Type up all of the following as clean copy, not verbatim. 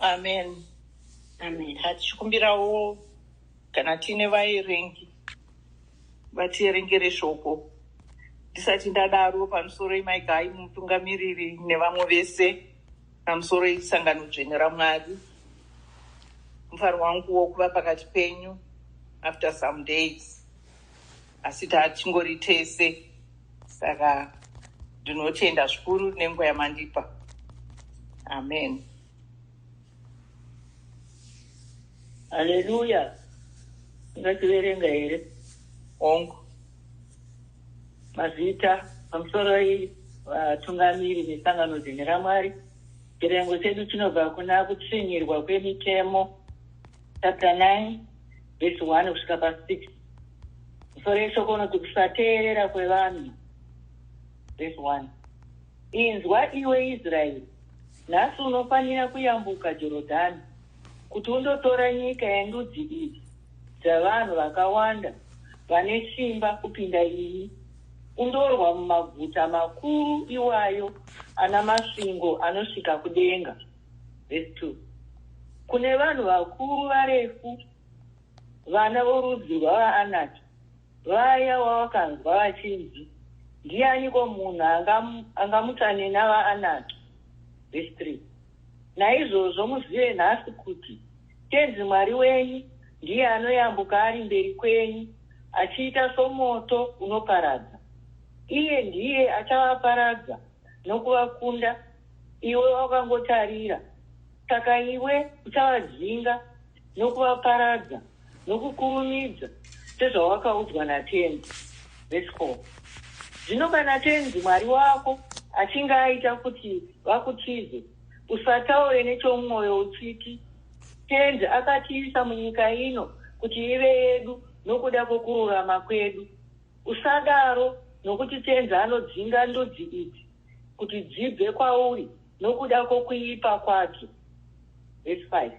Amen. Amen. Tachikumbirawo kana tiine vaerengi vatierengere shoko. Ndisati ndadaro, pamusoro imaigai mutungamiriri nevamwe vese, pamusoro isangano dzvene raMwari. Mufaro wangu wokuva pakati penyu after some days, asi tachingori tese, saka ndinotenda zvikuru nenguva yamandipa. Amen. Haleluya. Ungativerenga here? Hongu. Mazita pamusoroi vatungamiri vesangano dzvene raMwari. Chiverengo chedu chinobva kuna Kutsvinyirwa kweMitemo chapter 9 verse 1 kusvika pa6. Musoro yeshoko unoti kusateerera kwevanhu. Verse 1. Inzwa iwe Israeri, nhasi unofanira kuyambuka Jorodhani kuti undotora nyika yendudzi idzi dzavanhu vakawanda vane simba kupinda imi, undorwa mumaguta makuru iwayo ana masvingo anosvika kudenga. Verse 2. Kune vanhu vakuru varefu, vana vorudzi rwavaAnaki, vaya wawakanzwa vachinzi, Ndianiko munhu angamutsane navaAnaki? Verse 3. Naizvozvo muzive nhasi kuti Tenzi Mwari wenyu ndiye anoyambuka ari mberi kwenyu achiita somoto unoparadza. Iye ndiye achavaparadza nokuvakunda iwe wakangotarira. Saka iwe uchavadzinga nokuvaparadza nokukurumidza sezvawakaudzwa naTenzi. Verse 4. Zvino kana Tenzi Mwari wako achinge aita kuti vakutize, usataure nechomumwoyo uchiti, Tenzi akatiisa munyika ino kuti ive yedu nokuda kwokururama kwedu. Usadaro nokuti Tenzi anodzinga ndudzi idzi kuti dzibve kwauri nokuda kwokuipa kwadzo. Verse 5.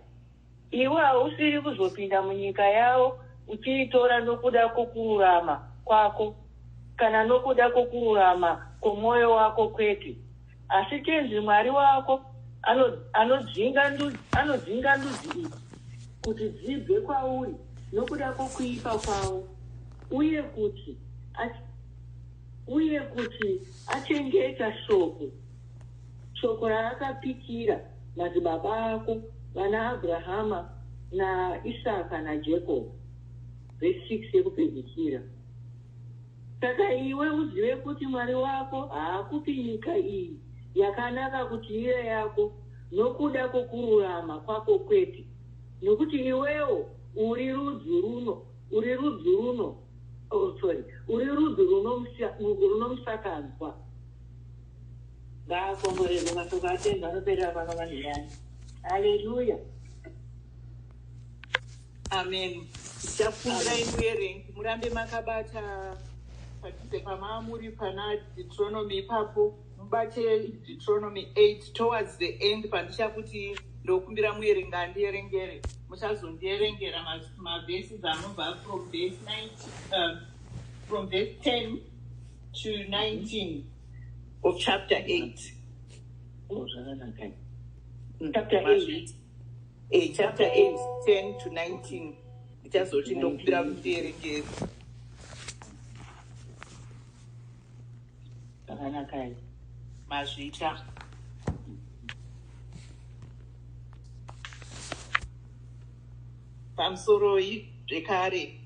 Iwe hausiri kuzopinda munyika yavo uchiitora nokuda kwokururama kwako kana nokuda kwokururama kwomwoyo wako kwete. Asi Tenzi Mwari wako anodzinga ndudzi idzi kuti dzibve kwauri nokuda kwokuipa kwavo uye kuti uye kuti achengeta shoko shoko raakapikira madzibaba ako vana Abrahama naIsaka naJacob. Verse 6 yekupedzisira. Saka iwe uzive kuti Mwari wako haakupi nyika iyi yakanaka kuti ive yako nokuda kwokururama kwako kwete, nokuti iwewo uri rudzi runo uri rudzi runo oh sorry uri rudzi runomusakanzwa. Ngaakomborerwe mashoko aTenzi anoperera pano vanhu. Haleluya. Amen. Ndichakukumbirai muerengi murambe makabata padhuze pamamuri pana Deuteronomy ipapo, mubate Deuteronomy 8 towards the end pandichakuti ndokumbira muerengi andierengere, muchazondierengera mavhesi anobva from verse 19, from verse 10 to 19 of chapter 8. Oh, zvakanaka. Chapter 8. Chapter 8, 10 to 19. Ndichazoti ndokumbira mundierengere. Zvakanaka. Mazvita. Pamusoroi zvekare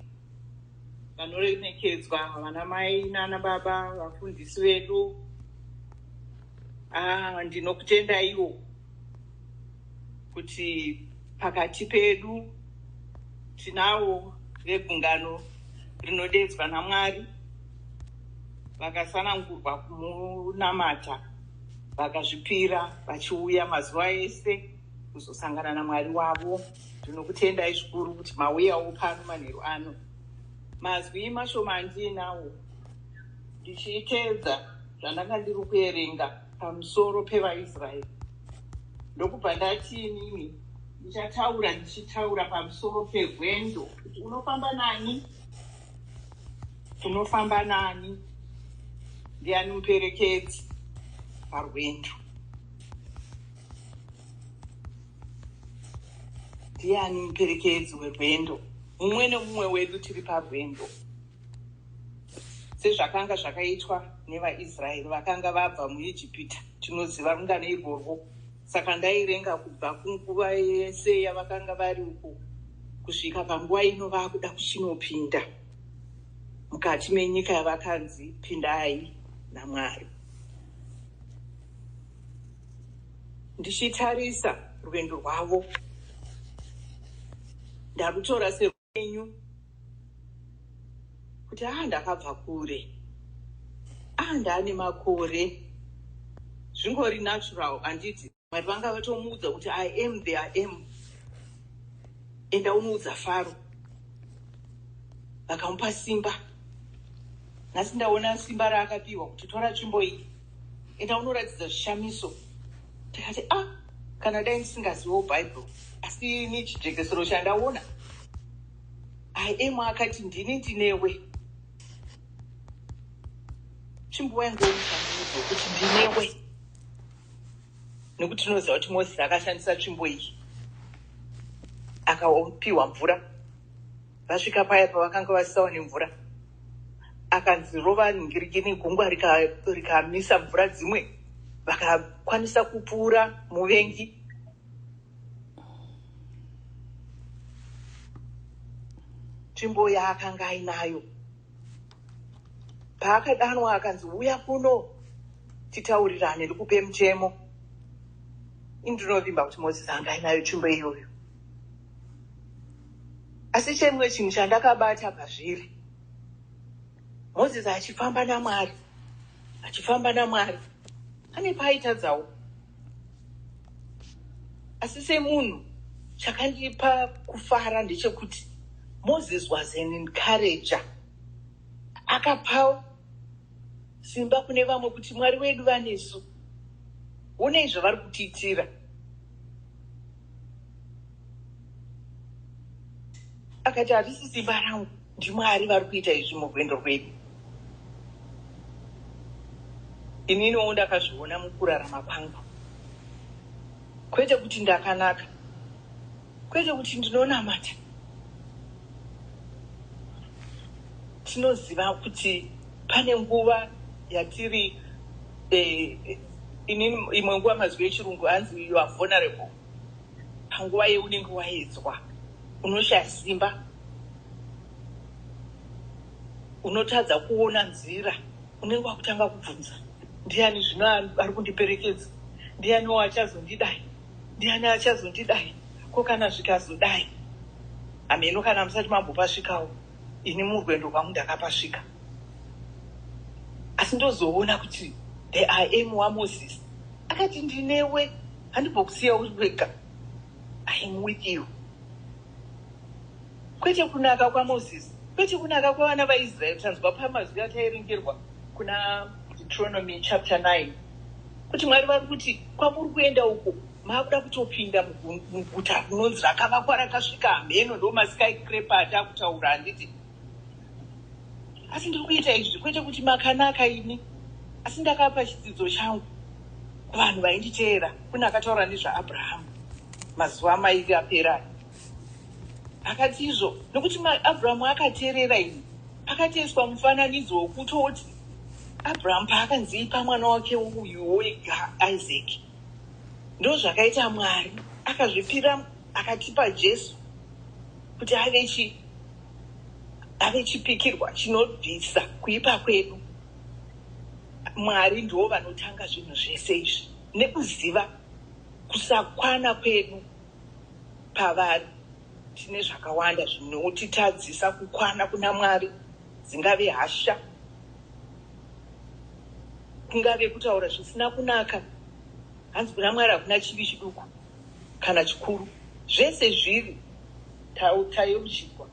vanoremekedzwa vana mai nana baba, vafundisi vedu. Ah, ndinokutendaiwo kuti pakati pedu tinawo vegungano rinodedzwa naMwari vakasanangurwa kumunamata, vakazvipira vachiuya mazuva ese kuzosangana naMwari wavo. Ndinokutendai zvikuru kuti mauyawo pano manheru ano. Mazwi mashoma andiinawo ndichiteedza zvandanga ndiri kuerenga pamusoro pevaIsraeri, ndokubva ndati inini ndichataura ndichitaura pamusoro perwendo, kuti unofamba nani, unofamba nani, ndiani muperekedzi parwendo. Ndiani muperekedzi werwendo? Mumwe nemumwe wedu tiri parwendo. Sezvakanga zvakaitwa nevaIsraeri vakanga vabva muIjipita, tinoziva rungano irworwo. Saka ndairenga kubva kunguva yese yavakanga vari uko kusvika panguva ino vakuda kuchinopinda mukati menyika yavakanzi pindai naMwari. Ndichitarisa rwendo rwavo, ndarutora serwenyu kuti aa ndakabva kure, aa ndaane makore, zvingori natural handiti? Mwari vanga vatomuudza kuti I am the I am, enda unoudza Faro. Vakamupa simba. Nhasi ndaona simba raakapiwa kuti tora tsvimbo iyi, enda unoratidza zvishamiso. Ndikati ah, kana dai ndisingaziviwo Bible, asi ini chijekesero chandaona, I am akati ndini ndinewe. Tsvimbo wainge mufananidzo wekuti ndinewe, nekuti tinoziva kuti Mozisi akashandisa tsvimbo iyi akapiwa mvura. Vasvika paya pavakanga vasisawane mvura, akanzi rova ngirikini gungwa rikamisa mvura dzimwe, vakakwanisa kupfuura muvengi. Tsvimbo yaakanga ainayo paakadanwa akanzi uya kuno titaurirane ndikupe mutemo, indinovimba kuti Mozisi anga ainayo tsvimbo iyoyo. Asi chimwe chinhu chandakabata pazviri, Mozisi achifamba naMwari, achifamba naMwari, ane paaitadzawo. Asi semunhu chakandipa kufara ndechekuti Moses was an encourager. Akapa simba kune vamwe kuti Mwari wedu vanesu, honei zvavari kutiitira. Akati harisi simba rangu, ndiMwari vari kuita izvi murwendo rwedu. Ininiwo ndakazviona mukurarama kwangu, kwete kuti ndakanaka, kwete kuti ndinonamata. Tinoziva kuti pane nguva yatiri inini imwe nguva mazwi echirungu anzi you are vulnerable. Panguva yeunenge waedzwa, unoshaya simba, unotadza kuona nzira, unenge wakutanga kubvunza ndiani zvino ari kundiperekedza, ndiani achazondidai, ndiani achazondidai, ko kana zvikazodai. Hameno kana musati mambopasvikawo, ini murwendo rwangu ndakapasvika. Asi ndozoona kuti the I am waMoses akati ndinewe, handimbokusiya uri wega, I am with you. Kwete kunaka kwaMoses, kwete kunaka kwavana vaIsraeri. Tanzwa pamazwi atairingerwa kuna Deuteronomy chapter 9 kuti Mwari vari kuti kwamuri kuenda uko maakuda kutopinda muguta rinonzi rakavakwa rakasvika hameno, ndo maskyscraper atakutaura handiti. Asi ndiri kuita izvi kwete kuti makanaka ini, asi ndakapa chidzidzo changu kuvanhu vainditeera. Kune akataura nezvaAbrahamu mazuva mairi apera, akati izvo nokuti Abrahamu akateerera ini, pakatoiswa mufananidzo wokutoti Abrahamu paakanzi ipa mwana wake uyu wega Isaac, ndo zvakaita Mwari akazvipira akatipa Jesu kuti ave chipikirwa chinobvisa kuipa kwedu. Mwari ndivo vanotanga zvinhu zvese izvi nekuziva kusakwana kwedu. Pavari tine zvakawanda zvinotitadzisa kukwana kuna Mwari, dzingave hasha, kungave kutaura zvisina kunaka. Hanzi kuna Mwari hakuna chivi chiduku kana chikuru, zvese zviri tayeuchidwa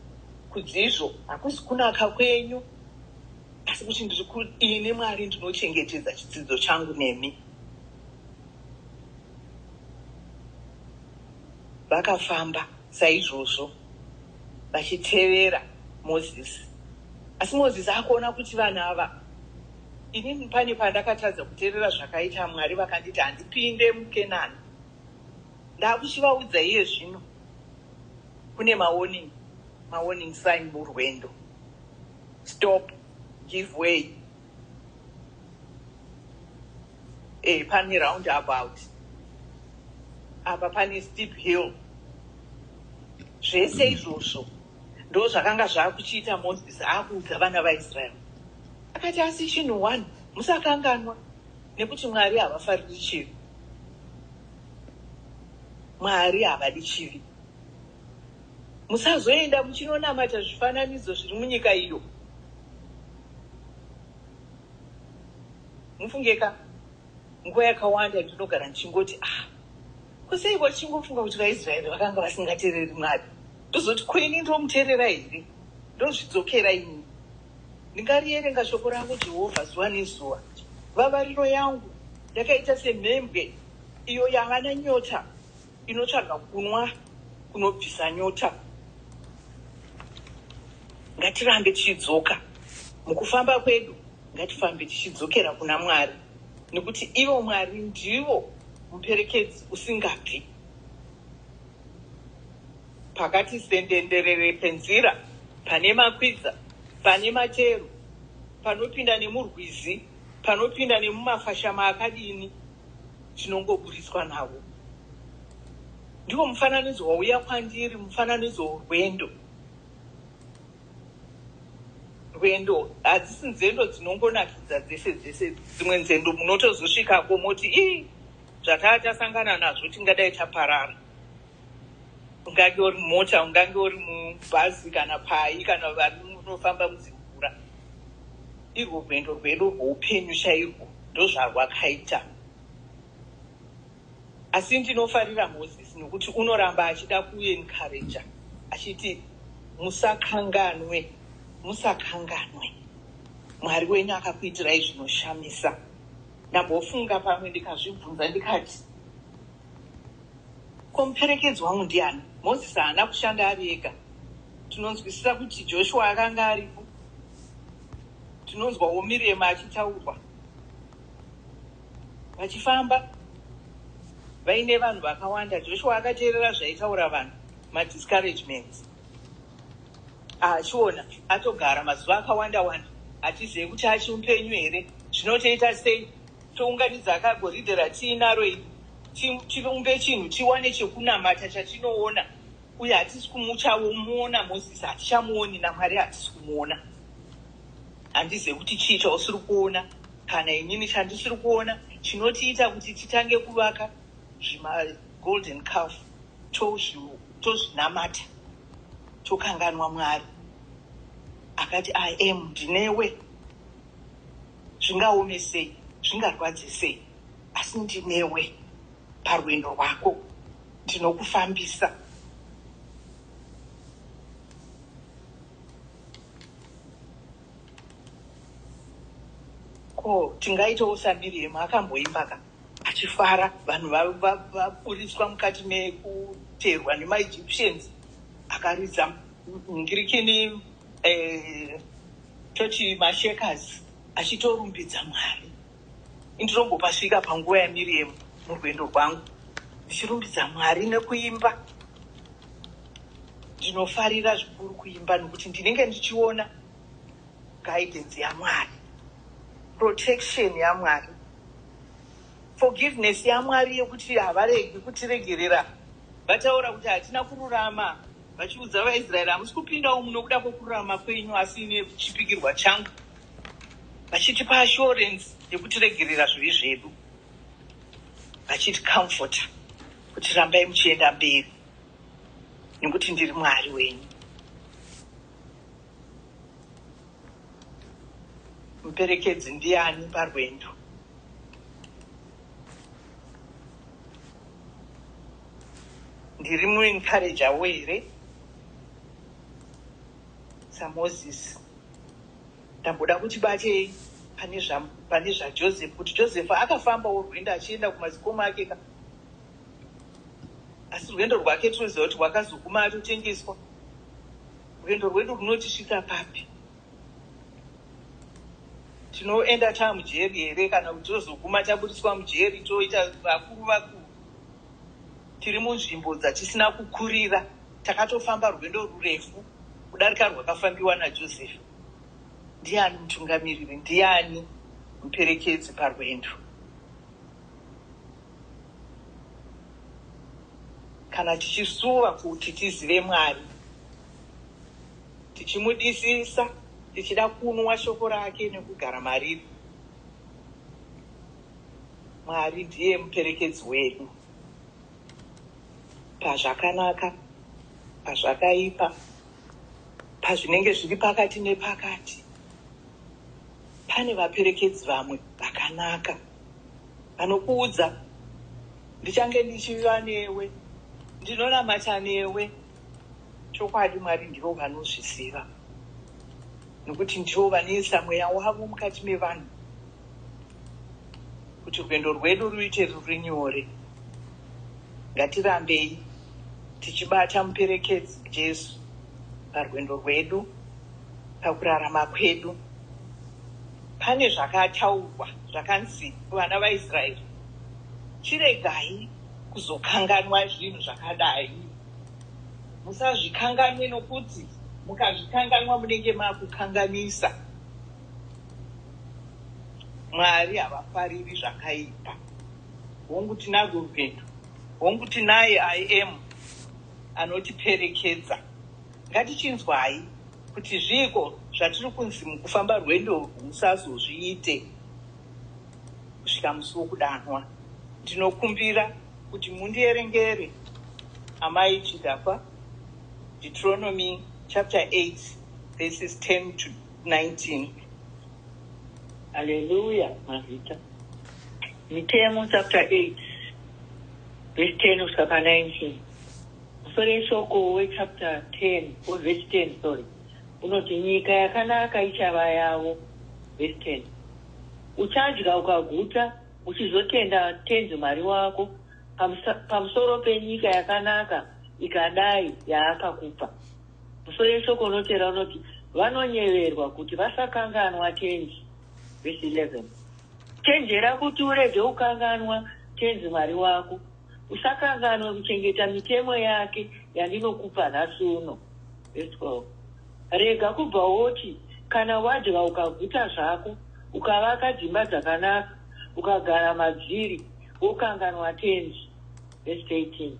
kudzizvo hakusi kunaka kwenyu, asi kuti ndiri ini Mwari ndinochengetedza chidzidzo changu nemi. Vakafamba saizvozvo vachitevera Mozisi. Asi Mozisi akuona kuti vanhu ava, inini pane pandakatadza kuteerera zvakaita Mwari, vakanditi handipinde muKenani, ndakuchivaudza iye zvino. Kune mawarning, mawarning sign murwendo. Stop, give way. Pane roundabout. Apa pane steep hill. Zvese izvozvo ndo zvakanga zvakuchiita Moses akuudza vana vaIsraeri. Akati asi chinhu one, musakanganwa nekuti Mwari havafariri chivi. Mwari havadi chivi. Musazoenda muchinonamata zvifananidzo zviri munyika iyo. Mufungeka, nguva yakawanda ndinogara ndichingoti ah, kuseiko tichingofunga kuti vaIsraeri vakanga vasingateereri Mwari? Ndozoti ko ini ndomuteerera here? Ndozvidzokera ini. Ndingarierenga shoko ravo Jehovha zuva nezuva. Vavariro yangu yakaita semhembwe iyo yava nenyota inotsvaga kunwa kunobvisa nyota. Ngatirambe tichidzoka mukufamba kwedu, ngatifambe tichidzokera kuna Mwari, nekuti ivo Mwari ndivo muperekedzi usingabvi. Pakati sendenderere penzira, pane makwidza, pane materu, panopinda nemurwizi, panopinda nemumafashama akadini, tinongoburitswa navo. Ndiwo mufananidzo wauya kwandiri, mufananidzo worwendo. Rwendo hadzisi nzendo dzinongonakidza dzese dzese. Dzimwe nzendo munotozosvikako moti ii zvataa tasangana nazvo tingadai taparara. Ungange uri mumota, ungange uri mubhazi kana pai kana vanofamba mudzimvura. Irwo rwendo rwedu rwoupenyu chairwo ndozvarwakaita. Asi ndinofarira Moses nokuti unoramba achida kuencourager achiti musakanganwe, musakanganwe. Mwari wenyu akakuitirai zvinoshamisa. Ndambofunga pamwe ndikazvibvunza ndikati ko muperekedzi wangu ndiani? Moses haana kushanda ari ega. Tinonzwisisa kuti Joshua akanga aripo. Tinonzwawo Miriam achitaurwa. Vachifamba vaine vanhu vakawanda. Joshua akateerera zvaitaura vanhu, madiscouragements. Achiona atogara mazuva akawanda wanda, hatizive kuti achimupenyu here, zvinotoita sei, tounganidza akagoridhe ratiinaro iri, tiumbe chinhu tiwane chekunamata chatinoona, uye hatisi kumuchamuona Moses, hatichamuoni naMwari hatisi kumuona. Handizive kuti chii chausiri kuona kana inini chandisiri kuona chinotiita kuti titange kuvaka zvima golden calf tozvinamata tokanganwa Mwari akati I am ndinewe. Zvingaome sei, zvingarwadze sei, asi ndinewe parwendo rwako, ndinokufambisa. Ko tingaitawo saMiriam akamboimba ka achifara vanhu vaburitswa mukati mekuteerwa nemaEgyptians, akaridza ngirikini toti mashekers achitorumbidza Mwari. Ndinombopasvika panguva yaMiriam murwendo rwangu ndichirumbidza Mwari nekuimba. Ndinofarira zvikuru kuimba nokuti ndinenge ndichiona guidance yaMwari, protection yaMwari, forgiveness yaMwari yekuti havaregi kutiregerera. Vataura kuti hatina kururama, vachiudza vaIsraeri hamusi kupindawo muno kuda kwokururama kwenyu asi nechipikirwa changu, vachitipa assurance yekutiregerera zvivi zvedu, vachiti comforta kuti rambai muchienda mberi nekuti ndiri Mwari wenyu. Muperekedzi ndiani parwendo? Ndiri muencouragerwo here saMoses? Ndamboda kuti batei pane zvaJoseph, kuti Joseph akafambawo rwendo achienda kumadzikoma ake ka, asi rwendo rwake tinoziva kuti rwakazoguma atotengeswa. Rwendo rwedu runotisvika papi? Tinoenda tamujeri here kana kuti tozoguma taburitswa mujeri toita vakuru vakuru? Tiri munzvimbo dzatisina kukurira, Takatofamba rwendo rurefu kudarika rwakafambiwa naJosefa. Ndiani mutungamiriri? Ndiani muperekedzi parwendo? Kana tichisuva kuti tizive Mwari, tichimudisisa, tichida kunwa shoko rake nekugara mariri, Mwari ndiye muperekedzi wedu pazvakanaka, pazvakaipa, pazvinenge zviri pakati nepakati. Pane vaperekedzi vamwe vakanaka vanokuudza, ndichange ndichiva newe, ndinonamata newe. Chokwadi Mwari ndivo vanozviziva, nokuti ndivo vanoisa mweya wavo mukati mevanhu kuti rwendo rwedu ruite ruri nyore. Ngatirambei tichibata muperekedzi Jesu parwendo rwedu, pakurarama kwedu. Pane zvakataurwa zvakanzi kuvana vaIsraeri, chiregai kuzokanganwa zvinhu zvakadai. Musazvikanganwe nokuti mukazvikanganwa munenge makukanganisa. Mwari havafariri zvakaipa. Hongu tinarwo rwendo, hongu tinaye I am anotiperekedza. Ngatichinzwai kuti zviiko zvatiri kunzi mukufamba rwendo urwu musazozviite kusvika musi wokudanwa. Ndinokumbira kuti mundierengere Amai Chidhakwa, Deuteronomy chapter 8 verses 10 to 19. Hallelujah, mazita. Mitemo chapter 8 verse 10 kusvika pa 19. Musoro weshoko wechapter 10, oh, verse 10, sorry. Unoti nyika yakanaka ichava yavo. Verse 10. Uchadya ukaguta, uchizotenda Tenzi Mwari wako pamusoro penyika yakanaka ikadai yaakakupa. Musoro weshoko unotera unoti vanonyeverwa kuti vasakanganwa Tenzi. Verse 11. Chenjera kuti urege kukanganwa Tenzi Mwari wako, usakanganwe kuchengeta mitemo yake yandinokupa nhasi uno. Verse 12. Rega kubva woti kana wadya ukaguta zvako, ukavaka dzimba dzakanaka, ukagara madziri, wokanganwa Tenzi. Verse 13.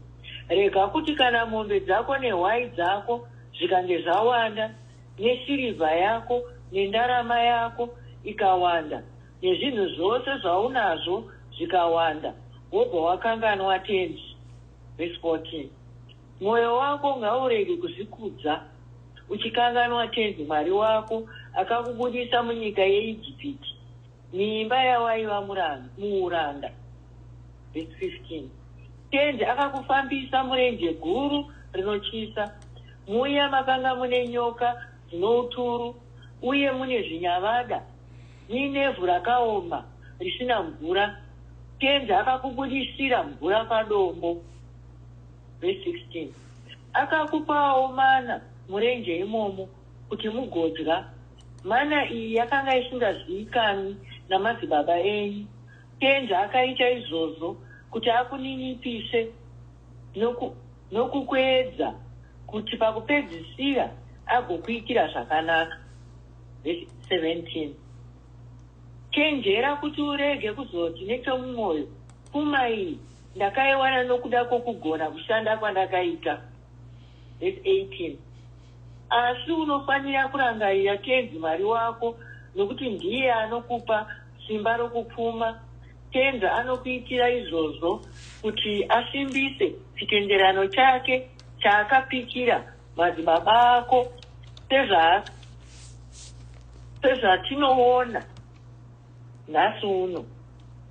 Rega kuti kana mombe dzako nehwai dzako zvikange zvawanda, nesirivha yako nendarama yako ikawanda, nezvinhu zvose zvaunazvo zvikawanda, wobva wakanganwa Tenzi. Verse 14. Mwoyo wako ngaurege kuzvikudza, uchikanganwa Tenzi Mwari wako akakubudisa munyika yeIjipiti, muimba yawaiva muuranda. Verse 15. Tenzi akakufambisa murenje guru rinotyisa, muya makanga mune nyoka dzinouturu uye mune zvinyavada, muinevhu rakaoma risina mvura. Tenzi akakubudisira mvura padombo. Verse 16. Akakupawo mana murenje imomo kuti mugodya. Mana iyi yakanga isingazivikanwi namadzibaba enyu. Tenzi akaita izvozvo kuti akuninipise nokukuedza kuti pakupedzisira agokuitira zvakanaka. Verse 17. Chenjera kuti urege kuzoti nechomumwoyo, pfuma iyi ndakaiwana nokuda kwokugona kushanda kwandakaita. Verse 18. Asi unofanira kurangarira Tenzi Mwari wako, nokuti ndiye anokupa simba rokupfuma. Tenzi anokuitira izvozvo kuti asimbise chitenderano chake chaakapikira madzibaba ako, sezvatinoona nhasi uno.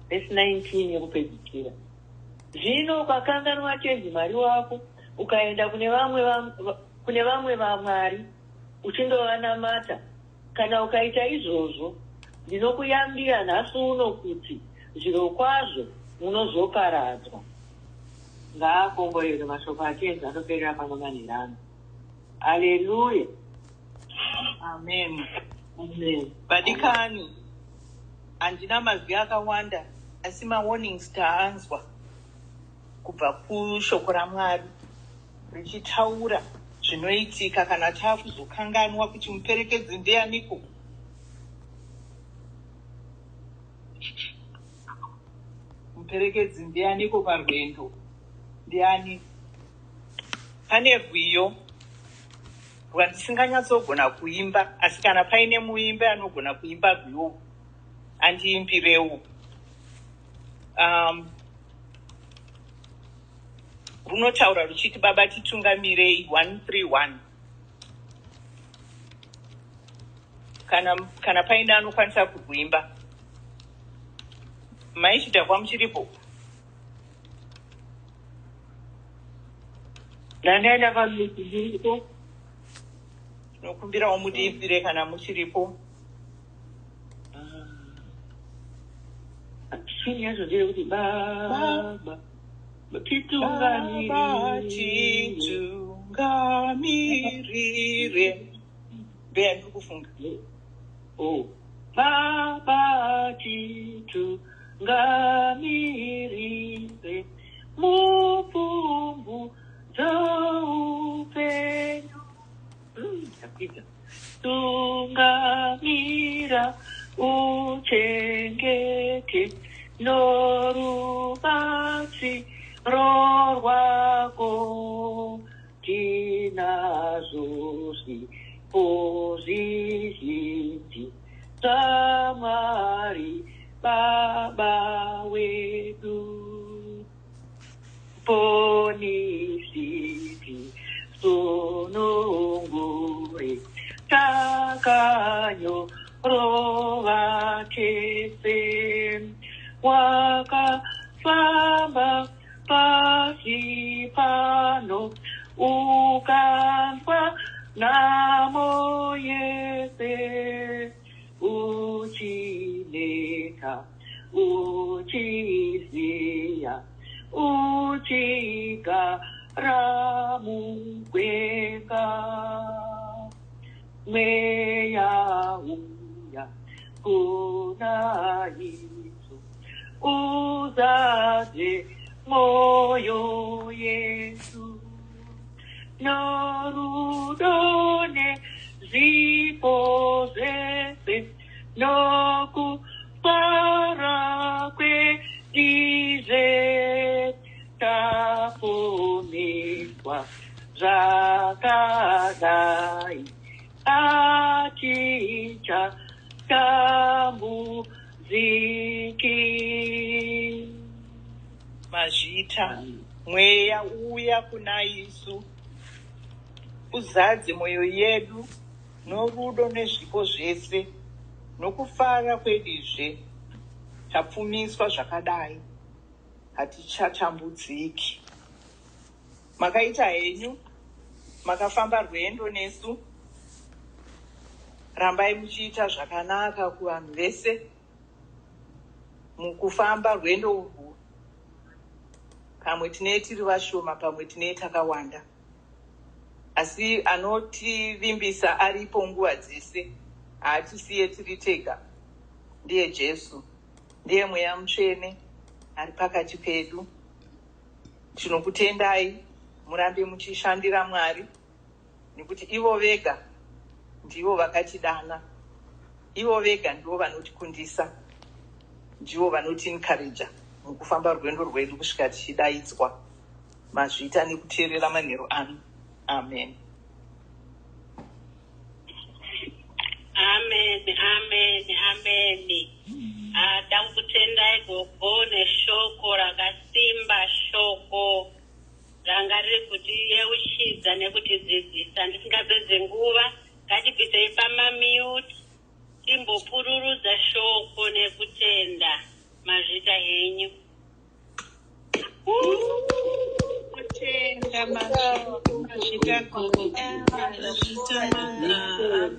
Verse 19 yekupedzisira. Zvino ukakanganwa Tenzi Mwari wako, ukaenda kune vamwe vamwari uchindovanamata, kana ukaita izvozvo, ndinokuyambira nhasi uno kuti zvirokwazvo munozoparadzwa. Ngaakomborerwe mashoko aTenzi anoperera pano manherano. Haleluya. Amen. Amen. Vadikani, handina mazwi akawanda, asi mawarnings taanzwa kubva kushoko raMwari. richitaura zvinoitika kana taakuzokanganwa kuti muperekedzi ndianiko. Muperekedzi ndianiko parwendo? Ndiani? Pane rwiyo rwandisinganyatsogona kuimba, asi kana paine muimbi anogona kuimba rwiyo andiimbirewo. Runotaura ruchiti Baba titungamirei 131. Kana paine anokwanisa kurwuimba. Maichida kwamuchiripo? Ndandaenda pamiti ndiripo. Tinokumbirawo mudiimbire kana muchiripo. Chini yacho ndeyekuti Baba Baba titungamirire. Titungamirire. Ndoyandiri kufunga. Oh. Baba titungamirire mupfumbu dzoupenyu. Ndapedza. Tungamira uchengete norubatsiro rwako tinazvo zvipo zvizhinji zvaMwari Baba wedu. Ponisiti sunungure takanyorova tese wakafamba pasi pano ukanzwa nhamo yese uchineta uchiziya uchigara mugwenga mweya uya kuna isu uzadze mwoyo yesu norudo nezvipo zvese nokufara kwedizve taponeswa zvakadai atichatambudziki. Mazvita. Mweya uya kuna isu uzadze mwoyo yedu norudo nezvipo zvese nokufara kwedizve tapfumiswa zvakadai hatichatambudziki. Makaita henyu, makafamba rwendo nesu. Rambai muchiita zvakanaka kuvanhu vese mukufamba rwendo urwu. Pamwe tinee tiri vashoma, pamwe tinee takawanda, asi anotivimbisa aripo nguva dzese, haatisiye tiri tega. Ndiye Jesu, ndiye Mweya Mutsvene ari pakati pedu. Tinokutendai, murambe muchishandira Mwari nekuti ivo vega ndivo vakatidana, ivo vega ndivo vanotikundisa, ndivo vanotiencourager mukufamba rwendo rwedu kusvika tichidaidzwa. Mazvita nekuteerera manheru ano. Amen. Amen, amen, amen. Ah, ndakutendai gogo neshoko rakasimba, shoko ranga riri kutiyeuchidza nekutidzidzisa. Ndisingapedze nguva, ngatibvisei pamamute timbopururudza shoko nekutenda. Mazvita henyu. Kutenda, mazvita gogo. Mazvita mama.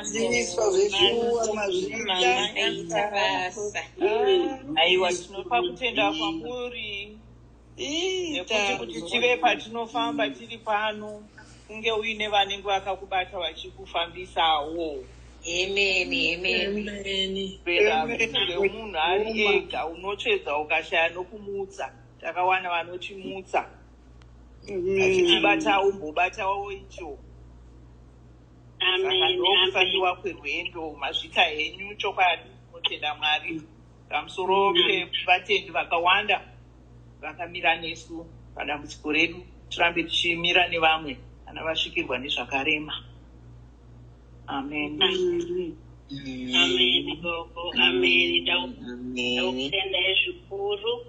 Dzidziswa zveshuwa, mazvita. Mama aita basa. Aiwa, tinopa kutenda kwamuri nekuti kuti tive patinofamba tiri pano kunge uine vanenge vakakubata vachikufambisawo. Amen, amen. Amen. Kuenda rwemunhu ari ega unotsvedza ukashaya nokumutsa. Takawana vanotimutsa. Achitibata umbobatawo icho. Saka Amen. ndokufambiwa kwerwendo. Mazvita henyu chokwadi, tinotenda Mwari pamusoro pevatendi vakawanda vakamira nesu padambudziko redu. Tirambe tichimira nevamwe kana vasvikirwa nezvakarema. Amen. Amen gogo, amen. Amen. Ndakutendai zvikuru.